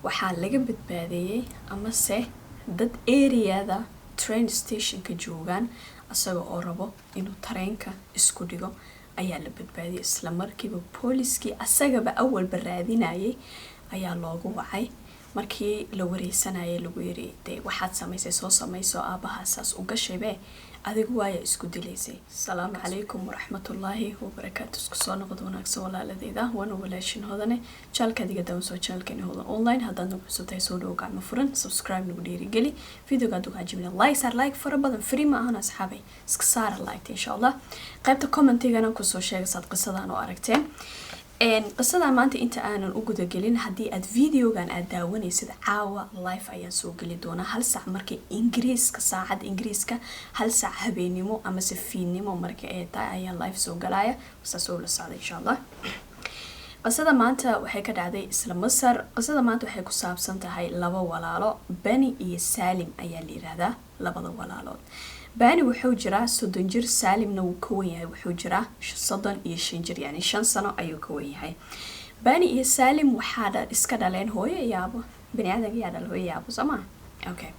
Waxaa laga badbaadeeyey amase dad areada train stationka joogaan, isaga oo rabo inuu tareenka isku dhigo ayaa la badbaadiyay. Isla markiiba booliskii asagaba awalba raadinayay ayaa loogu wacay. Markii la wareysanayay lagu yiri, "Dee waxaad samaysay soo samayso, aabahaa saas u gashaybe, adigu waaya isku dilaysay?" Asalaamu calaykum waraxmatullaahi wabarakaatu. Isku soo noqod wanaagsan, walaaladeyda. Waana walaashin Hodane, channelkaad iga daawanso, channelkeeni Hodan Online. Haddaad nagu cusub tahay, soo dhowo, gacmo furan. Subscribe nagu dhiirigeli. Videoga hadduu cajibina, like saar. Like fara badan free ma ahan, asxaabay, iska saara like. Insha Allah qaybta commentigana kusoo sheega saad qisadan oo aragteen. Qisadan maanta inta aanan u gudagelin, haddii aad videogan aad daawanaysid, caawa live ayaan soo geli doonaa 1 saac markay Ingiriiska, saacadda Ingiriiska, 1 saac habeenimo amase fiidnimo marka ay tahay ayaan live soo galaya. Saas oo la socda, insha Allah. Qisada maanta waxay ka dhacday isla Masar. Qisada maanta waxay ku saabsan tahay laba walaalo, Bani iyo Saalim ayaa la yiraahdaa labada walaalood. Bani wuxuu jiraa 30 jir, Saalimna wuu ka wen yahay, wuxuu jiraa 35 jir, yani 5 sano ayuu ka wen yahay. Bani iyo Saalim waxaa iska dhaleen hooyo iyo aabo. Bani aadanka yaa dhal? Hooyo iyo aabo, soo maa? Okay,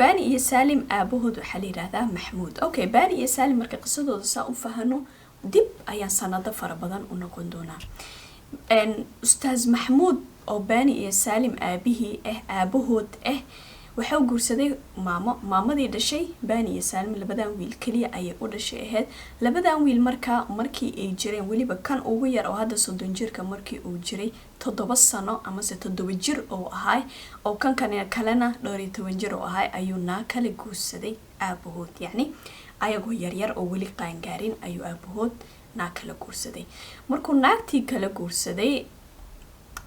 Bani iyo Saalim aabahood waxaa la yiraahdaa Maxmuud. Okay, Bani iyo Saalim marka qisadooda saa u fahano, dib ayaan sanado fara badan u noqon doonaa. Ustaaz Maxmuud oo Bani iyo Saalim aabihii ah, aabahood ah, waxau guursaday maamo. Maamadii dhashay Bani iyo Saalim labadan wiil keliya ayay u dhashay ahayd. Labadan wiil markaa markii ay jireen, weliba kan ugu yar oo hadda 30 jirka, markii uu jiray 7 sano amase 7 jir oo ahay, oo kan kalena dhowr iyo toban jir oo ahay, ayuu naa kale guursaday aabahood. Yacni ayagoo yaryar oo weli qaangaarin ayuu aabahood naag kala guursaday. Markuu naagtii kala guursaday,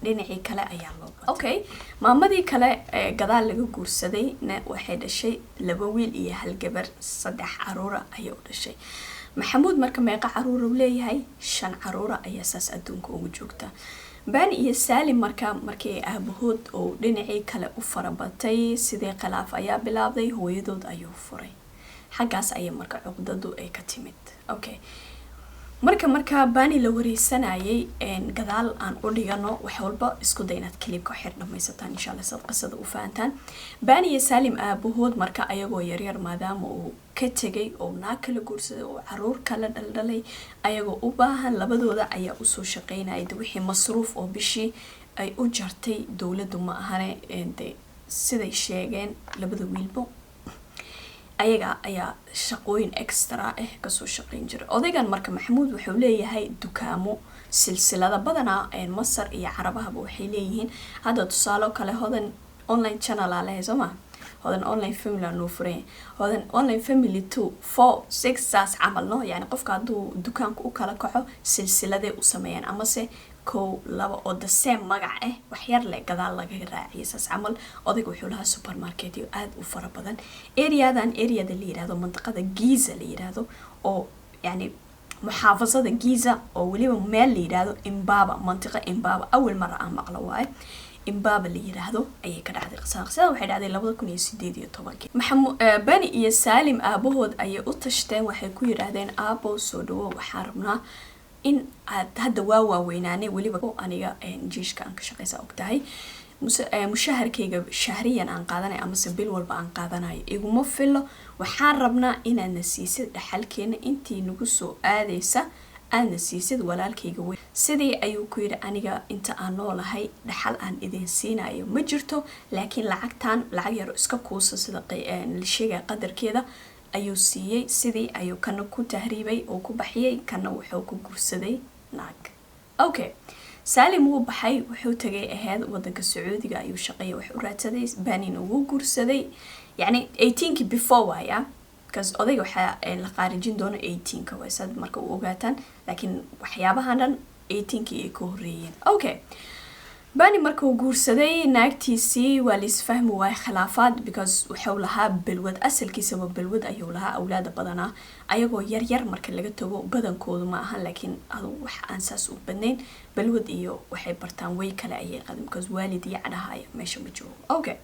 dhinacii kale ayaa loo batay. Okay, maamadii kale ee gadaal laga guursaday na waxay dhashay laba wiil iyo hal gabar, saddex caruura ayay u dhashay. Maxamuud marka meeqa caruura uu leeyahay? Shan caruura ayaa saas adduunka ugu joogta. Bani iyo Saalim marka markii ay aabahood oo dhinacii kale u farabatay, sidii khilaaf ayaa bilaabday, hooyadood ayuu furay. Xaggaas ayay marka cuqdadu ay ka timid. Okay, marka Bani la wareysanayay, gadaal aan u dhigano wax walba. Isku day inaad clipka xir dhamaysataan, insha Allah, saad qisada u fahantaan. Bani iyo Saalim aabahood marka ayagoo yaryar, maadaama uu ka tegay oo naag kala guursaday oo caruur kala dhaldhalay, ayagoo u baahan labadooda ayaa usoo shaqeynaya. De wixii masruuf oo bishii ay u jartay dowladdu ma ahane, de siday sheegeen labada wiilbo ayaga ayaa shaqooyin extra ah kasoo shaqeyn jiray. Odaygan marka Maxamuud wuxuu leeyahay dukaamo silsilada. Badanaa Masar iyo Carabahaba waxay leeyihiin. Hadda tusaalo kale, Hodan Online channel aa lehay, soo maa? Hodan Online Family aa noo furan, Hodan Online Family two, four, six, saas camal, no? Yani qofka hadduu dukaanka u kala kaco, silsiladay u sameeyaan, amase kow, laba oo the same magac ah, waxyar le gadaal laga raaciyay, saas camal. Odayga wuxuu lahaa supermarketyo aada u fara badan areadan, areada la yirahdo mandiqada Giza la yirahdo, oo yani muxaafasada Giza, oo weliba meel la yirahdo Imbaba, mantiqa Imbaba, awal mara aan maqlo waaye, Imbaba la yiraahdo ayay ka dhacday qisada. Qisada waxay dhacday 2018-kii. Maxamu Bani iyo Saalim aabahood ayay u tashteen. Waxay ku yidhaahdeen, "Aabo, soo dhawo, waxaan rabnaa in aad hadda waa waaweynaanay, weliba aniga jiishka aan ka shaqeysa og tahay, mushaharkayga shahriyan aan qaadanayo amase bil walba aan qaadanayo iguma filo. Waxaan rabnaa inaadna siisid dhaxalkeena intii nagu soo aadaysa, aadna siisid walaalkayga weyn." Sidii ayuu ku yidhi, "Aniga inta aan noolahay dhaxal aan idin siinayo ma jirto, laakiin lacagtan lacag yaro iska kuusa." Sida la sheegaya qadarkeeda ayuu siiyey. Sidii ayuu kana ku tahriibay oo ku baxiyey, kana wuxuu ku guursaday naag. Okay, Saalim wuu baxay, wuxuu tagay ahayd wadanka Sacuudiga ayuu shaqeeya wax u raadsaday. Banina wuu guursaday, yacni 18kii before waaya, because odayga waxaa la qaarijin doono 18ka waay, saad marka u ogaataan, laakiin waxyaabahan dhan 18kii ay ka horreeyeen. Okay, Bani markuu guursaday naagtiisii, waa la isfahmi waayay, khilaafaad, because wuxuu lahaa balwad. Asalkiisaba balwad ayuu lahaa. Awlaada badanaa ayagoo yaryar marka laga tago, badankoodu ma ahan, laakiin adu wax aan saas u badnayn, balwad iyo waxay bartaan way kale ayay qadin, because waalid iyo cadhahaya meesha ma joogo. Okay,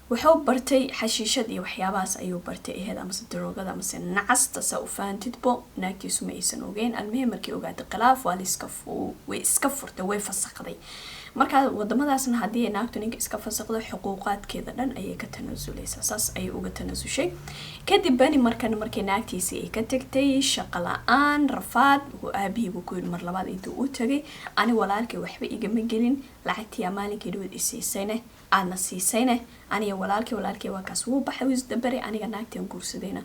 wuxuu bartay xashiishad iyo waxyaabahaas ayuu bartay aheyd, amase daroogada amase nacasta, saa u fahantidbo. Naagtiisu ma aysan ogeyn. Almuhim, markii ogaatay, khilaaf waa laiska, way iska furtay, way fasakday. Markaa wadamadaasna haddii ay naagtu ninka iska fasaqdo, xuquuqaadkeeda dhan ayay ka tanaasuleysaa. Saas ayay uga tanaasushay. Kadib Bani markan markay naagtiisii ay ka tagtay, shaqo la-aan, rafaad, aabihii buu ku yidhi mar labaad intuu u tagay: "Ani walaalkay waxba igama gelin, lacagtiyaa maalinkii dhaweed isiisayne aadna siisayne aniga walaalkay waa kaas, wuu baxay, wuu isdabaray. Aniga naagtian guursadayna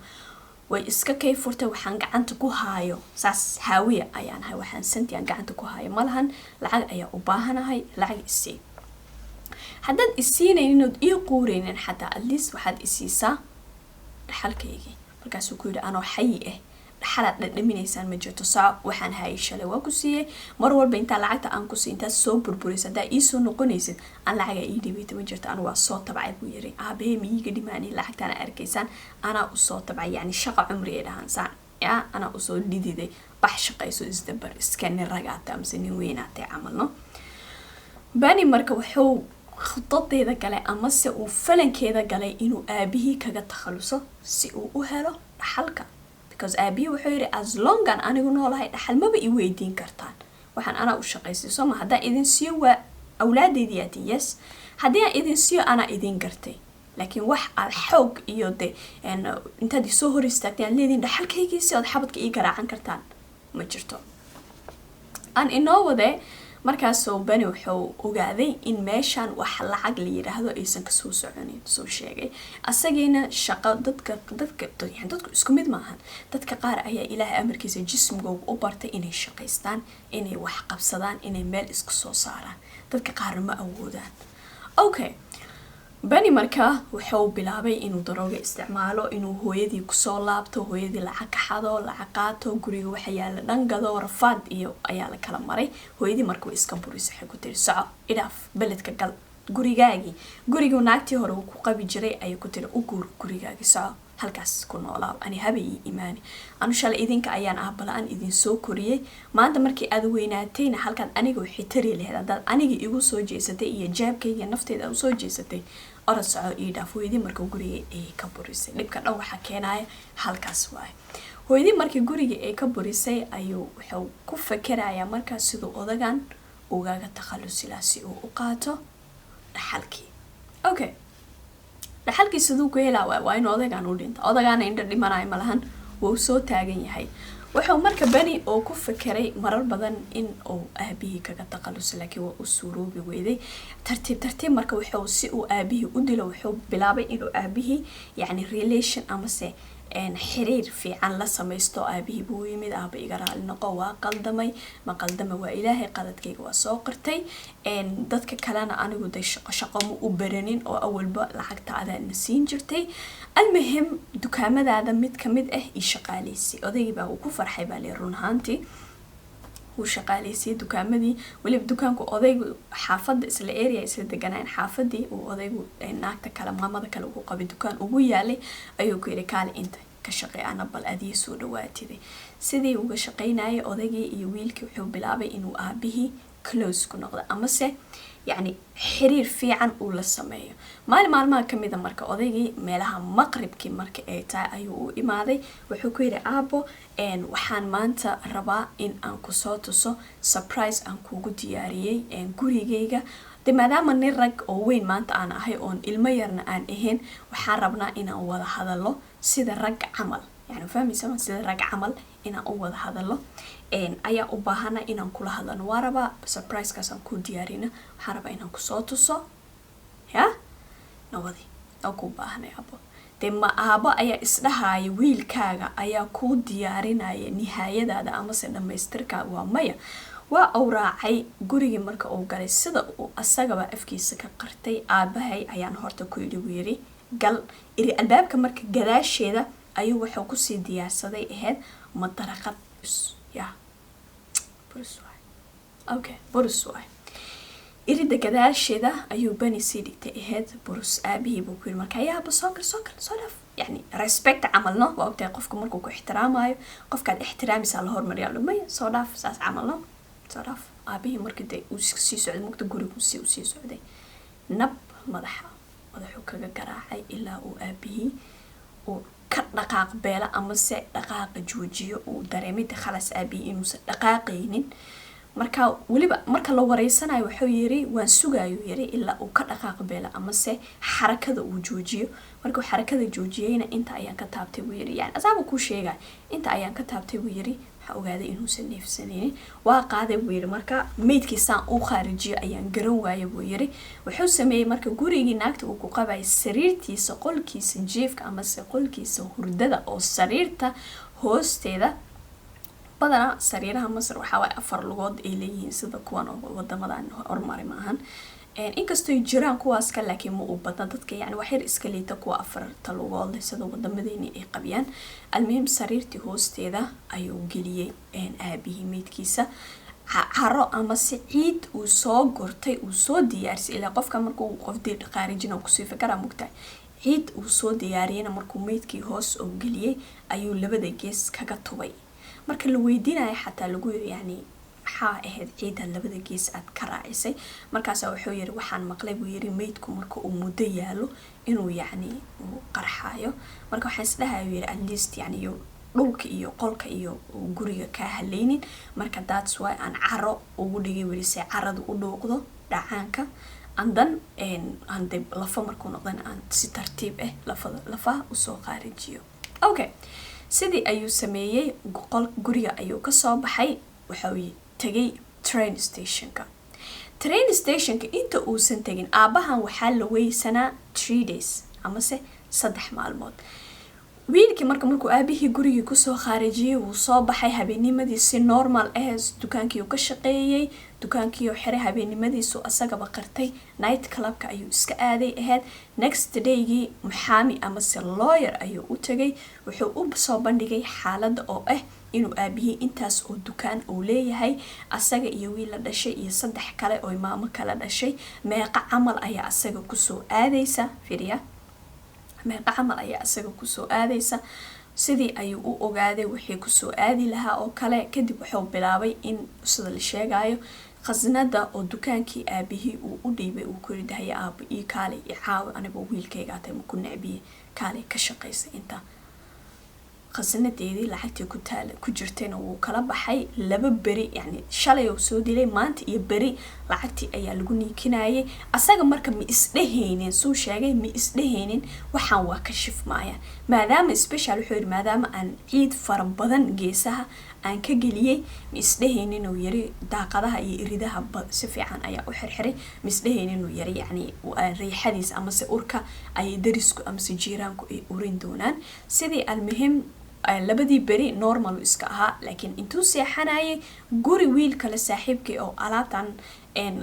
way iska kay furtay. Waxaan gacanta ku haayo saas haawiya ayaan ahay, waxaan santi aan gacanta ku haayo malahan. Lacag ayaa u baahanahay, lacag isii. Haddaad isiinaynin ood ii quureynin, xataa at least waxaad isiisaa dhaxalkaygii." Markaasuu ku yidhi: "Anoo xayi ah dhaxalaad dhadhaminaysaan ma jirto. Soco, waxaan hayay shalay waa ku siiyey. Mar walba intaa lacagta aan ku siiy intaad soo burburaysa, haddaa iisoo noqonaysid aan lacagaa ii dhibayta ma jirto. Anu waa soo tabcay," buu yiri. "Aabahee miiga dhimaani, lacagtaana arkaysaan anaa usoo tabcay." Yani shaqa cumri ay dhahaan saan ya, anaa usoo dhididay. Bax, shaqayso, isdabar, iska nin ragaata amase nin weynaatay camalno. Bani marka wuxuu khudadeeda galay amase uu falankeeda galay inuu aabihii kaga takhaluso si uu u helo dhaxalka, because aabihii wuxuu yidhi: "As long aan anigu noolahay, dhaxal maba i weydiin kartaan. Waxaan anaa u shaqaystay, soo ma? Haddaan idin siiyo waa awlaadeydii aatin. Yes, haddii aan idin siiyo anaa idin gartay, laakiin wax aad xoog iyo de intaad isoo hor istaagtay aad leediin dhaxalkaygiisi ood xabadka ii garaacan kartaan ma jirto." Aan inoo wadee. Markaasoo Bani wuxuu ogaaday in meeshan wax lacag la yiraahdo aysan kasoo soconin. Soo sheegay asagiina shaqo dadka yani dadku isku mid maahan. Dadka qaar ayaa Ilaahay amarkiisa jismigooga u bartay inay shaqaystaan, inay wax qabsadaan, inay meel isku soo saaraan. Dadka qaarna ma awoodaan. Okay, Bani markaa wuxuu bilaabay inuu darooga isticmaalo, inuu hooyadii kusoo laabto, hooyadii lacag ka xado, lacag qaato, guriga waxa yaala dhangado. Rafaad iyo ayaa la kala maray. Hooyadii marka way iska burisay. Waxay ku tiri: "Soco, idhaaf, beledka gal, gurigaagii." Gurigii naagtii hore uu ku qabi jiray ayay ku tiri: "U guur gurigaagii, soco, halkaas ku noolaa, ani haba ii imaani. Anu shalay idinka ayaan aabala-aan idin soo koriyey. Maanta markii aad weynaatayna, halkaad aniga waxay tari lahayd haddaad aniga igu soo jeesatay iyo jaabkayga nafteeda usoo jeesatay, orod, soco, ii dhaaf." Hooyadii marka guriga ay ka burisay. Dhibka dhan waxaa keenaya halkaas waaye. Hooyadii markii guriga ay ka burisay ayuu wuxuu ku fakerayaa markaas siduu odagan ugaga takhalusi lahaa si uu u qaato dhaxalkii. Okay, dhaxalkii siduu ku helaa? Waa inuu odagaan u dhinta. Odagaana indho dhimanayo malahan, wuu soo taagan yahay. Wuxuu marka Bani oo ku fekeray marar badan in uu aabihii kaga takhaluso, laakiin waa u suuroobi weyday. Tartiib tartiib marka wuxuu si uu aabihii u dilo, wuxuu bilaabay inuu aabihii yacni relation amase xiriir fiican la samaysto. Aabihii buu yimid: "Aaba, iga raali noqo, waa qaldamay." "Ma qaldama, waa Ilaahay, qaladkayga waa soo qirtay. Dadka kalena anigu de shaqo shaqo ma u baranin oo awalba lacagta adaa na siin jirtay. Almuhim, dukaamadaada mid kamid ah ii shaqaaleysay." Odaygii baa uu ku farxay baa lee. Run ahaantii wuu shaqaaleysiyay dukaamadii, weliba dukaanku odaygu xaafadda isla area isla deganaayen, xaafadii uu odaygu naagta kale, maamada kale ugu qabay dukaan ugu yaalay ayuu ku yidhi: "Kaale, inta ka shaqey, ana bal adii soo dhawaatiday." Sidii uga shaqeynayay odaygii iyo wiilkii, wuxuu bilaabay inuu aabihii close ku noqdo amase yacni xiriir fiican uu la sameeyo. Maalin maalmaha kamida marka odaygii meelaha maqribkii marka ay tahay ayuu u imaaday. Wuxuu ku yidhi: "Aabo, waxaan maanta rabaa in aan kusoo tuso surprise aan kugu diyaariyey gurigayga. De maadaama nin rag oo weyn maanta aan ahay oon ilmo yarna aan ahayn, waxaan rabnaa inaan wada hadallo sida rag camal." Yani fahmaysa, sida rag camal inaan u wada hadallo ayaa u baahana, inaan kula hadlano waa rabaa. Surprisekaas aan ku diyaarina waxaan rabaa inaan kusoo tuso. Ya nabadi oo ku baahanay, abo." Dee ma aabo ayaa isdhahaya wiilkaaga ayaa kuu diyaarinaya nihaayadaada amase dhamaystirkaaga? Waa maya. Waa uu raacay gurigii. Marka uu galay, sida uu asagaba afkiisa ka qartay: "Aabahay ayaan horta ku yidhi," buu yidhi, "gal iri albaabka." Marka gadaasheeda ayuu wuxuu kusii diyaarsaday ahayd madaraqad ya burus waay. Okay, burus waay. Irida gadaasheeda ayuu Bani sii dhigtay ahayd burus. Aabihii buu ku yidhi marka: "Yaaba, soo gal, soo gal, soo dhaaf." Yani respect camal, no? Waa ogtahay qofka markuu ku ixtiraamayo, qofkaad ixtiraamaysaa la hormariyaa. Maya, soo dhaaf, saas camal, no, soo dhaaf. Aabihii markii dee uu sii socday mugta gurigu si uu sii socday, nab madaxa madaxuu kaga garaacay ilaa uu aabihii uu ka dhaqaaq beelo amase dhaqaaqa joojiyo. Uu dareemay de khalas aabihii inuusan dhaqaaqaynin. Marka weliba marka la wareysanayo, wuxuu yiri, "Waan sugayuu," yiri, "ilaa uu ka dhaqaaqo beela amase xarakada uu joojiyo. Markuu xarakada joojiyeyna, inta ayaan ka taabtay," buu yiri. Yani asaaba kuu sheegay. "Inta ayaan ka taabtay," buu yiri. "Waxaa ogaaday inuusan neefsanaynin. Waa qaaday," buu yiri. "Marka meydkiisaan uu khaarijiyo ayaan garan waayay," buu yiri. Wuxuu sameeyey marka, gurigii naagta uu ku qabayay sariirtiisa, qolkiisa jiifka amase qolkiisa hurdada oo sariirta hoosteeda. Badanaa sariiraha Masar waxaa waaye afar lugood ay leeyihiin, sida kuwan oo wadamadan horumari maahan. Inkastoo jiraan kuwaas ka, laakiin ma uu badna. Dadka yani wax yar iska liita kuwa afarta lugood leh, sida wadamadeeni ay qabiyaan. Almuhim, sariirtii hoosteeda ayuu geliyey aabihii meydkiisa. Caro amase ciid uu soo gortay, uu soo diyaarsay, ilaa qofka markuu qof dil qaarijina kusii fakaraa, mugtahay, ciid uu soo diyaariyana markuu meydkii hoos oo geliyey ayuu labada gees kaga tubay. Marka la weydiinayo xataa lagu yiri, "Yani maxaa ahayd ciidaad labada gees aad ka raacisay?" Markaasa wuxuu yiri, "Waxaan maqlay," buu yiri, "meydku marka uu muddo yaalo inuu yacni uu qarxaayo. Marka waxaan isdhahayo," yiri, "at least yani iyo dhulka iyo qolka iyo guriga kaa haleynin. Marka that's why aan caro ugu dhigay," weli, "se caradu u dhuuqdo dhacaanka, and then hande lafa markuu noqdana aan si tartiib ah lafada lafaha usoo qaarijiyo." Okay, sidii ayuu sameeyey. Qol guriga ayuu kasoo baxay, waxau tegay train stationka. Train stationka inta uusan tegin, aabahan waxaa la weysanaa 3 days amase 3 maalmood. Wiilkii marka markuu aabihii gurigii kusoo khaarijiyey, wuu soo baxay habeenimadii si normal ah. Dukaankii uu ka shaqeeyey, dukaankii uu xiray habeennimadiisu, asagaba qartay, night clubka ayuu iska aaday ahayd. Next daygii muxaami amase lawyer ayuu u tagay. Wuxuu u soo bandhigay xaaladda oo ah inuu aabihii intaas oo dukaan uu leeyahay, asaga iyo wiil la dhashay iyo saddex kale oo maamo kala dhashay. Meeqa camal ayaa asaga kusoo aadaysa? Fiiriya, meeqa camal ayaa asaga kusoo aadaysa? Sidii ayuu u ogaaday wixii kusoo aadi lahaa oo kale. Kadib wuxuu bilaabay in, sida la sheegayo, khasnada oo dukaankii aabihii uu u dhiibay, uu ku yiri, "Dahye aabo, ii kaalay, i caawi, anigoo wiilkaygaa tahay, maku necbiye, kaalay ka shaqaysa inta." Khasnadeedii lacagtii ku taala ku jirtayna wuu kala baxay 2 beri. Yani shalay uu soo dilay, maanta iyo beri lacagtii ayaa lagu niikinayay asaga. Marka ma isdhehaynin, suu sheegay, ma isdhehaynin waxaan waa ka shifmaaya, maadaama special wuxuu yidhi, maadaama aan ciid fara badan geesaha aan ka geliyey. Ma isdhehaynin, uu yiri, daaqadaha iyo iridaha si fiican ayaa u xirxiray. Ma isdhehaynin, uu yiri, yacni riixadiisa amase urka ayay darisku amase jiiraanku ay urin doonaan. Sidii almuhim, labadii beri normal iska ahaa, laakiin intuu seexanayay guri wiil kale saaxiibkii oo alaabtan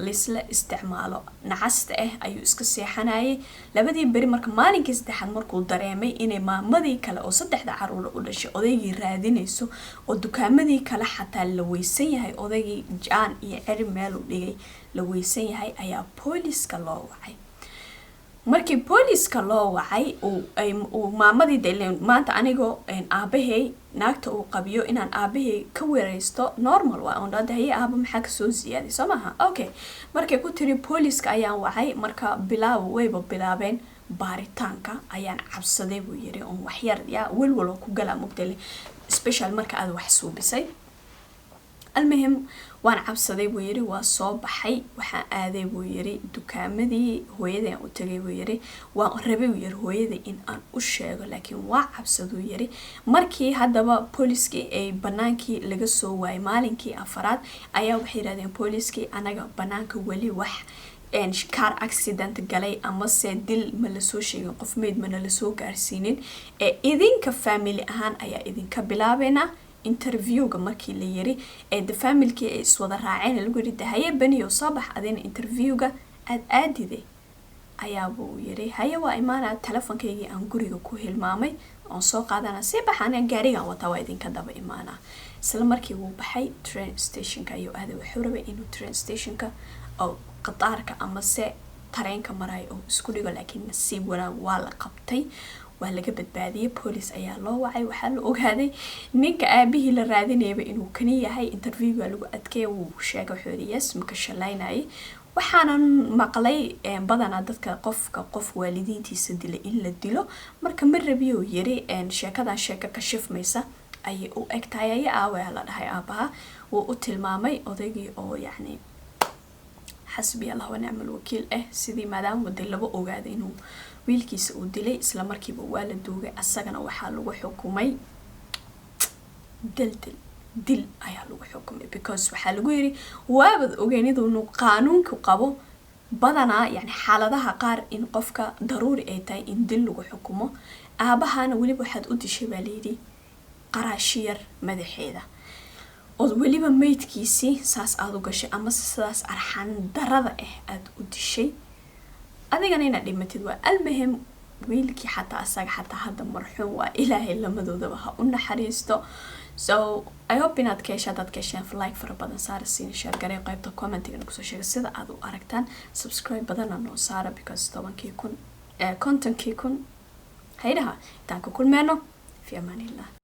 laisla isticmaalo nacasta ah ayuu iska seexanayay labadii beri. Marka maalinkii saddexaad markuu dareemay inay maamadii kale oo saddexda caruura u dhashay odaygii raadinayso, oo dukaamadii kale xataa la weysan yahay, odaygii jaan iyo ceri meeluu dhigay la weysan yahay, ayaa booliska loo wacay. Markii booliska loo wacay, uu maamadii de maanta anigoo aabahey naagta uu qabiyo inaan aabahey ka weereysto normal waa on dhahda, "Haye aaba, maxaa kasoo ziyaaday?" Soo maaha? Okay, markay ku tiri, "Booliska ayaan wacay," marka bilaab wayba bilaabeen baaritaanka. "Ayaan cabsaday," buu yiri, "oon waxyar yaa welwal oo ku galaa mugdale, special marka aad wax suubisay. Almuhim, waan cabsaday," buu yiri. "Waa soo baxay, waxaan aaday," buu yiri, "dukaamadii. Hooyadaan u tagay," buu yiri. "Waan rabay," buu yiri, "hooyada in aan u sheego, laakiin waa cabsaduu," yiri. Markii haddaba booliskii ay banaankii laga soo waayay maalinkii afaraad, ayaa waxay yidhahdeen booliskii, "Anaga banaanka weli wax car accident galay amase dil ma lasoo sheegin, qof meyd mana lasoo gaarsiinin, ee idinka family ahaan ayaa idinka bilaabeynaa interviewga." Markii la yiri ee the familykii ay iswada raaceen, lagu yiri, "Haye beniyo, soo bax adina interviewga aad aadide," ayaabuu yiri, "Haye, waa imaanaa, telefonkaygii aan guriga ku hilmaamay oon soo qaadana, sii bax, aniga gaarigan wataa, waa idinka daba imaanaa." Isla markii wuu baxay, train stationka ayuu aaday. Wuxuu rabay inuu train stationka oo qadaarka amase tareenka marayo oo isku dhigo, laakiin nasiib wanaag waa la qabtay, waa laga badbaadiyey. Police ayaa loo wacay. Waxaa la ogaaday ninka aabihii la raadinayaba inuu kani yahay. Interviewga lagu adkeey, wuu sheegay. Wuxuu yidhi, "Yes, maka shalaynayay. Waxaanan maqlay badanaa dadka qofka qof waalidiintiisa dilay in la dilo, marka ma rabiyuu," yiri, "sheekadan sheeko ka shifmaysa." Ayay u eg tahay. Aya aawe la dhahay aabaha. Wuu u tilmaamay odaygii oo yacni xasbi Allah wa nicmal wakiil ah. Sidii maadaama de laba ogaaday inuu wiilkiisa uu dilay, isla markiiba waa la duugay. Asagana waxaa lagu xukumay daldal, dil ayaa lagu xukumay, because waxaa lagu yiri waabad ogeen iduunu qaanuunku qabo badanaa, yani xaaladaha qaar, in qofka daruuri ay tahay in dil lagu xukumo. Aabahana weliba waxaad u dishay, baa layidhi, qaraashi yar madaxeeda, ood weliba meydkiisii saas aada u gashay, amase sidaas arxan darada ah aada u dishay, adigana inaad dhimatid waa. Almuhim, wiilkii xataa asaga xataa hadda marxuum waa. Ilaahay lamadoodaba ha u naxariisto. So I hope inaad ka hesha. Haddaad ka hesheen, like fara badan saara, siina share garee, qaybta commentigana kusoo sheega sida aad u aragtaan. Subscribe badana noo saara, because 10,000, 50,000 haydaha intaan ku kulmeyno. Fi amaanillah.